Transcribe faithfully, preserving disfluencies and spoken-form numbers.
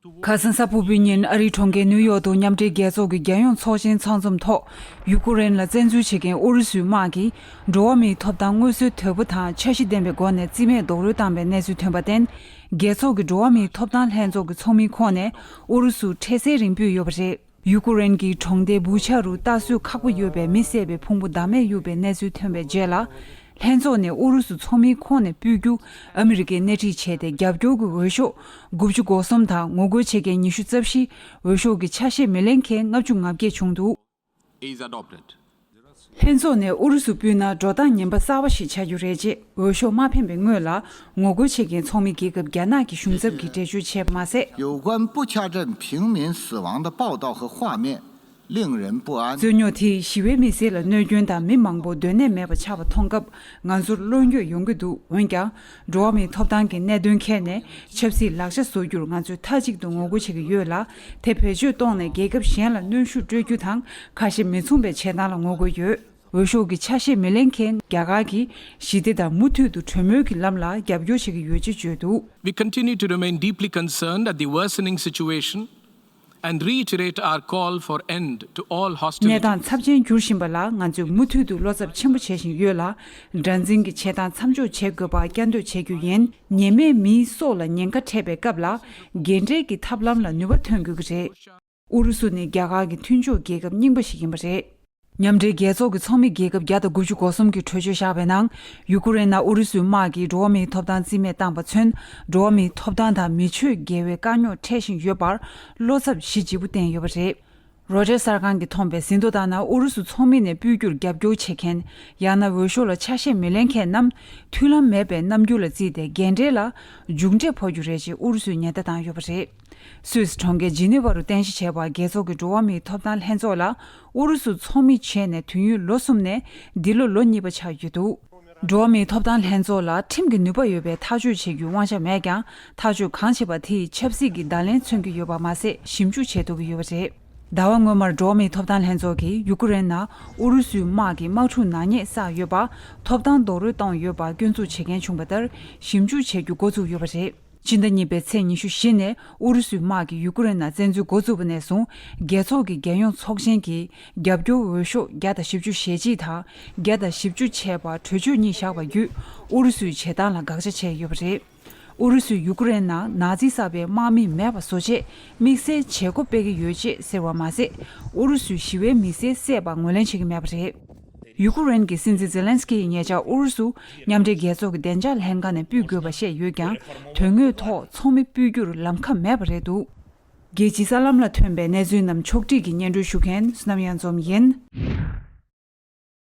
ཁ་སང་གཟའ་ཕུར་བུའི་ཉིན་ཨ་རིའི་གྲོང་ཁྱེར་ནིའུ་ཡོག་ཏུ་མཉམ་འབྲེལ་རྒྱལ་ཚོགས་ཀྱི་རྒྱལ་ཡོངས་ཚོགས་ཆེན་ཚང་འཛོམས་ཐོག་ཡུ་ཀེ་རེན་ལ་བཙན་འཛུལ་བྱེད་མཁན་ཨུ་རུ་སུའི་དམག་གིས་འགྲོ་བ་མིའི་ཐོབ་ཐང་དངོས་སྲོལ་དོད་པོ་དང་འཆར་གཞི་ལྡན་པའི་སྒོ་ནས་རྩིས་མེད་རྡོག་རོལ་བཏང་པའི་གནས་ཚུལ་ཐོན་པར་བརྟེན། རྒྱལ་ཚོགས་ཀྱི་འགྲོ་བ་མིའི་ཐོབ་ཐང་ལྷན་ཚོགས་ཀྱི་ཚོགས་མིའི་ཁོངས་ནས་ཨུ་རུ་སུར་འཕྲལ་སེལ་རིང་སྤེལ་ཡོད་པ་རེད། ཡུ་ཀེ་རེན་གྱི་གྲོང་སྡེ་བུ་ཆ་རུ་ལྟ་སྲོལ་ཁག་པོ་ཡོད་པའི་མི་བསད་པའི་ཕུང་པོ་བདག་མེད་གཡུགས་པའི་གནས་ཚུལ་ཐོན་པའི་རྗེས་ལ། ལྷན་ཚོགས་ནས་ཨུ་རུ་སུ་ཚོགས་མིའི་ཁོངས་ནས་སྤོས་རྒྱུ་ཨ་མི་རི་ཀས་སྣེ་ཁྲིད་བྱས་ཏེ། རྒྱབ་སྐྱོར་གྱི་འོས་ཤོག་དགུ་བཅུ་གོ་གསུམ་དང་ངོ་རྒོལ་བྱེད་མཁན་ཉི་ཤུ་རྩ་བཞི། འོས་ཤོག་གི་ཆ་ཤས་མི་ལེན་མཁན་ལྔ་བཅུ་ང་བརྒྱད་བྱུང་འདུག། Is adopted. ལྷན་ཚོགས་ནས་ཨུ་རུ་སུ་སྤོས་ན་འགྲོ་སྟངས་ངན་པ་གསར་པ་ཞིག་ཆགས་རྒྱུ་རེད་ཅེས་འོས་ཤོག་མ་འཕེན་པའི་སྔོན་ལ་ངོ་རྒོལ་བྱེད་མཁན་ཚོགས་མི་རྒྱལ་ཁབ་རྒྱ་ནག་གི་གཞུང་ཚབ་ཀྱིས་འགྲེལ་བརྗོད་བྱས་པ་མ་ཟད། 有关布恰镇平民死亡的报道和画面 令人不安。 རྩོད་རྙོག་དེས་ཞི་བའི་མི་སེར་ལ་གནོད་སྐྱོན་དང་མི་མང་པོ་སྡོད་གནས་མེད་པ་ཆགས་པ་མཐོང་སྐབས། ང་ཚོར་བློ་འགྱོད་ཡོང་གི་འདུག། འོན་ཀྱང་། འགྲོ་བ་མིའི་ཐོབ་ཐང་གི་གནད་དོན་འཁྱེར་ནས་ཆབ་སྲིད་ལག་ཆ་བཟོ་རྒྱུར་ང་ཚོས་མཐའ་གཅིག་ཏུ་ངོ་རྒོལ་བྱེད་ཀྱི་ཡོད་ལ། དེ་བེད་སྤྱོད་གཏོང་ནས་རྒྱལ་ཁབ་གཞན་ལ་གནོན་ཤུགས་སྤྲོད་རྒྱུ་དང་ཁ་ཞེ་མི་མཚུངས་པའི་བྱེད་སྟངས་ལ་ངོ་རྒོལ་ཡོད། འོས་ཤོག་གི་ཆ་ཤས་མི་ལེན་མཁན་རྒྱ་གར་གྱིས་ཞི་བདེ་དང་མུ་མཐུད་དུ་གྲོས་མོལ་གྱི་ལམ་ལ་རྒྱབ་སྐྱོར་བྱེད་ཀྱི་ཡོད་ཅེས་བརྗོད་འདུག། We continue to remain deeply concerned at the worsening situation and reiterate our call for end to all hostility. གནས་སྟངས་ཚབས་ཆེན་འགྱུར་བཞིན་པ་ལ་ང་ཚོས་མུ་མཐུད་དུ་བློ་འཚབ་ཆེན་པོ་བྱེད་བཞིན་ཡོད་ལ། དགྲར་འཛིན་གྱི་བྱེད་སྟངས་མཚམས་འཇོག་བྱེད་དགོས་པ་བསྐྱར་ཟློས་བྱེད་རྒྱུ་ཡིན། ཉེས་མེད་མིའི་སྲོག་ལ་ཉེན་ཁ་འཕྲད་པའི་སྐབས་ལ། འགན་འཁྲིའི་ཐབས་ལམ་ལ་ནུས་པ་ཐོན་དགོས་ཀྱི་རེད། ཨུ་རུ་སུ་ནི་རྒྱ་གར་གྱི་མཐུན་ཕྱོགས་རྒྱལ་ཁབ་རྙིང་པ་ཞིག་ཡིན་པ་རེད། མཉམ་འབྲེལ་རྒྱལ་ཚོགས་ཀྱི་ཚོགས་མི་རྒྱལ་ཁབ་བརྒྱ་དང་དགུ་བཅུ་གོ་གསུམ་གྱིས་གྲོས་ཆོད་བཞག་པའི་ནང་། ཡུ་ཀེ་རེན་ནང་ཨུ་རུ་སུའི་དམག་གིས་འགྲོ་བ་མིའི་ཐོབ་ཐང་རྩིས་མེད་བཏང་པ་མཚོན། འགྲོ་བ་མིའི་ཐོབ་ཐང་དང་མི་ཆོས་འགལ་བའི་དཀའ་རྙོག་འཕྲད་བཞིན་ཡོད་པར་བློ་འཚབ་གཞི་ལྗིད་པོ་བསྟན་ཡོད་པ་རེད། རོའི་ཊར་གསར་ཁང་གིས་ཐོན་པའི་ཟིན་ཐོ་ལྟར་ན། ཨུ་རུ་སུ་ཚོགས་མི་ནས་སྤོས་རྒྱུར་རྒྱབ་སྐྱོར་བྱེད་མཁན། ཡང་ན་འོས་ཤོག་ལ་ཆ་ཤས་མི་ལེན་མཁན་རྣམས་མཐུན་ལམ་མེད་པའི་རྣམ་འགྱུར་ལ་བརྩིས་ཏེ། རྒན་གྲས་ལ་མཇུག་འབྲས་ཕོག་རྒྱུ་རེད་ཅེས་ཨུ་རུ་སུས་ཉེན་བརྡ་བཏང་ཡོད་པ་རེད། སུད་སི་གྲོང་ཁྱེར་ཇི་ནི་ཝ་རུ་རྟེན་གཞི་བྱས་པ་རྒྱལ་ཚོགས་ཀྱི་འགྲོ་བ་མིའི་ཐོབ་ཐང་ལྷན་ཚོགས་ལ་ཨུ་རུ་སུ་ཚོགས་མི་བྱས་ནས་དུས་ཡུན་ལོ་གསུམ་ནས་འདི་ལོ་ལོ་གཉིས་པ་ཆགས་ཡོད་འདུག། འགྲོ་བ་མིའི་ཐོབ་ཐང་ལྷན་ཚོགས་ལ་ཁྲིམས་ཀྱི་ནུས་པ་ཡོད་པའི་ཐག་གཅོད་བྱེད་རྒྱུའི་དབང་ཆ་མེད་ཀྱང་། ཐག་གཅོད་གང་བྱེད་པ་དེས་ཆབ་སྲིད་ཀྱི་བརྡ་ལན་མཚོན་གྱི་ཡོད་པ་མ་ཟད། ཞིབ་འཇུག་བྱེད་ཐུབ་ཀྱི་ཡོད་པ་རེད། ཟླ་བ་སྔོན་མར་འགྲོ་བ་མིའི་ཐོབ་ཐང་ལྷན་ཚོགས་ཀྱིས་ཡུ་ཀེ་རེན་ནང་ཨུ་རུ་སུའི་དམག་གིས་དམག་འཁྲུག་ནག་ཉེས་བསགས་ཡོད་པ། ཐོབ་ཐང་རྡོག་རོལ་བཏང་ཡོད་པ་སྐྱོན་འཛུགས་བྱེད་མཁན་བྱུང་བ་ལྟར། ཞིབ་འཇུག་བྱེད་རྒྱུ་འགོ་བཙུགས་ཡོད་པ་རེད། སྤྱི་ཟླ་གཉིས་པའི་ཚེས་ཉི་ཤུ་བཞི་ནས་ཨུ་རུ་སུའི་དམག་གིས་ཡུ་ཀེ་རེན་ནང་བཙན་འཛུལ་འགོ་བཙུགས་པ་ནས་བཟུང་། རྒྱལ་ཚོགས་ཀྱི་རྒྱལ་ཡོངས་ཚོགས་ཆེན་གྱིས་རྒྱབ་སྐྱོར་འོས་ཤོག་བརྒྱ་དང་བཞི་བཅུ་ཞེ་གཅིག་དང་བརྒྱ་དང་བཞི་བཅུ་བྱས་པ་གྲོས་ཆོད་གཉིས་བཞག་པ་བརྒྱུད། ཨུ་རུ་སུའི་བྱེད་སྟངས་ལ་དགག་བྱ་བྱས་ཡོད་པ་རེད། ཨུ་རུ་སུས་ཡུ་ཀེ་རེན་ནང་ནཱ་ཛི་གསར་པའི་དམག་མི་མེད་པ་བཟོ་ཆེད་དམིགས་བསལ་བྱེད་སྒོ་སྤེལ་གྱི་ཡོད་ཅེས་ཟེར་བ་མ་ཟད། ཨུ་རུ་སུའི་ཞི་བའི་མི་སེར་བསད་པར་ངོས་ལེན་བྱེད་ཀྱི་མེད་པ་རེད། ཡུ་ཀེ་རེན་གྱི་སྲིད་འཛིན་ཛེ་ལན་སི་ཀི་ཡིས་ཉེ་ཆར་ཨུ་རུ་སུ་མཉམ་འབྲེལ་རྒྱལ་ཚོགས་ཀྱི་བདེ་འཇགས་ལྷན་ཁང་ནས་སྤོས་དགོས་པ་བཤད་ཡོད་ཀྱང་། དོན་དངོས་ཐོག་ཚོགས་མི་སྤོས་རྒྱུར་ལམ་ཁ་མེད་པ་རེད་འདུག། རྒྱལ་སྤྱིའི་གསར་ལམ་ལ་ཐོན་པའི་གནས་ཚུལ་རྣམས་ཕྱོགས་སྒྲིག་གིས་སྙན་སྒྲོན་ཞུ་མཁན་བསོད་ནམས་གཡང་འཛོམས་ཡིན།